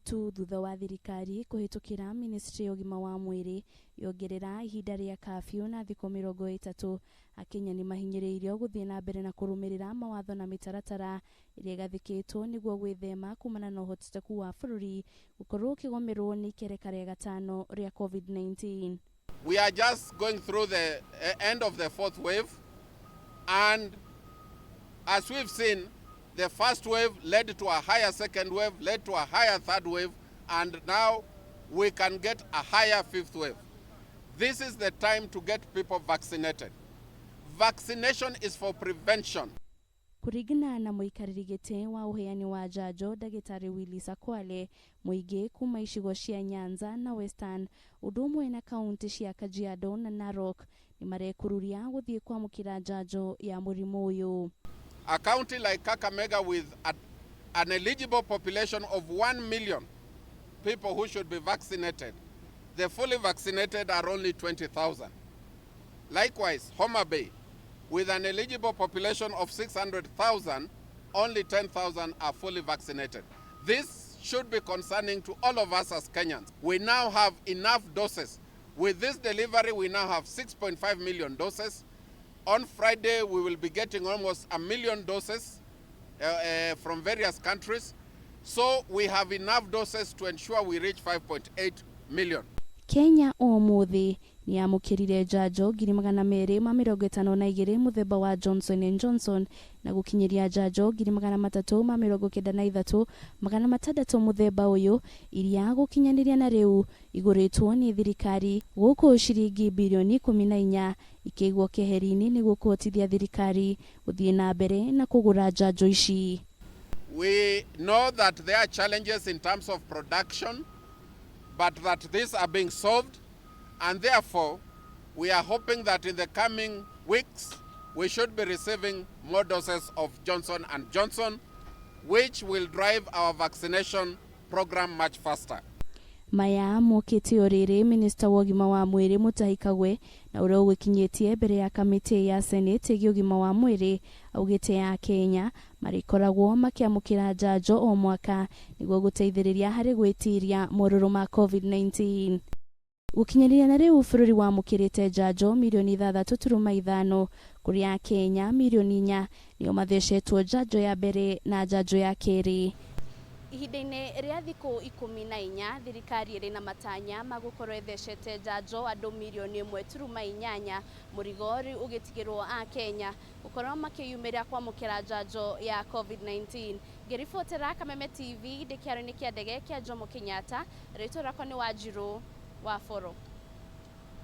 tu thutha wa thirikari kũhĩtũkĩra ministry ya ũgima wa mwĩrĩ yongerera ihinda rĩa curfew na thikũ 30, Akenya nĩ mahinyĩrĩirio gũthiĩ na mbere na kũrũmĩrĩra mawatho na mĩtaratara ĩrĩa ĩgathĩkĩtwo nĩguo gwĩthema kumana na ũhotekeku wa bũrũri gũkorwo ũkĩgũmĩrwo nĩ ikereka rĩa gatano rĩa COVID-19. We are just going through the end of the fourth wave, and as we've seen, the first wave led to a higher second wave, led to a higher third wave, and now we can get a higher fifth wave. This is the time to get people vaccinated. Vaccination is for prevention. Kũringana na mũikarĩri gĩtĩ wa ũheani wa njanjo ndagĩtarĩ Willis Akwale, mũingĩ kuma icigo cia Nyanza na Western ũndũ ũmwe na kaunti cia Kajiado na Narok nĩ marekururia gũthiĩ kwamũkĩra njanjo ya mũrimũ ũyũ. A county like Kakamega with an eligible population of 1 million people who should be vaccinated, the fully vaccinated are only 20,000. Likewise, Homa Bay, with an eligible population of 600,000, only 10,000 are fully vaccinated. This should be concerning to all of us as Kenyans. We now have enough doses. With this delivery, we now have 6.5 million doses. On Friday, we will be getting almost 1 million doses from various countries. So we have enough doses to ensure we reach 5.8 million. Kenya ũmũthĩ nĩ yamũkĩrire njanjo 252,000 mũthemba wa Johnson and Johnson na gũkinyĩria njanjo 393,600 mũthemba ũyũ iria gũkinyanĩria na rĩu igũrĩtwo nĩ thirikari gũkũ ciringi birioni 14 ikĩigwo keheri-inĩ nĩguo kũhotithia thirikari gũthiĩ na mbere na kũgũra njanjo ici. We know that there are challenges in terms of production, but that these are being solved, and therefore we are hoping that in the coming weeks we should be receiving more doses of Johnson and Johnson, which will drive our vaccination program much faster. Maya mokĩte o rĩrĩ minista wa ũgima wa mwĩrĩ Mutahi Kagwe na ũrĩa ũgĩkinyĩtie mbere ya kamĩtĩ ya senate ĩgiĩ ũgima wa mwĩrĩ augĩte ya Kenya marĩkoragwo makĩamũkĩra njanjo o mwaka nĩguo gũteithĩrĩria harĩ gwĩtiria morũrũ ma COVID-19. Gũkinyanĩria na rĩu bũrũri wamũkĩrĩte njanjo mirioni 6.5 kũrĩa Kenya mirioni 4 nĩo mathecetwo njanjo ya mbere na njanjo ya kerĩ. Ihinda-inĩ rĩa thikũ 14 thirikari ĩrĩ na matanya ma gũkorwo ĩthecete njanjo andũ mirioni 1.8, mũrigo rĩu ũgĩtigĩrwo a Kenya gũkorwo makĩyumĩria kwamũkĩra njanjo ya COVID-19. Ngĩribotera Kameme TV ndĩ kĩaro-inĩ kĩa ndege kĩa Jomo Kenyatta, rĩtwa rĩakwa nĩ Wanjirũ wa Boro.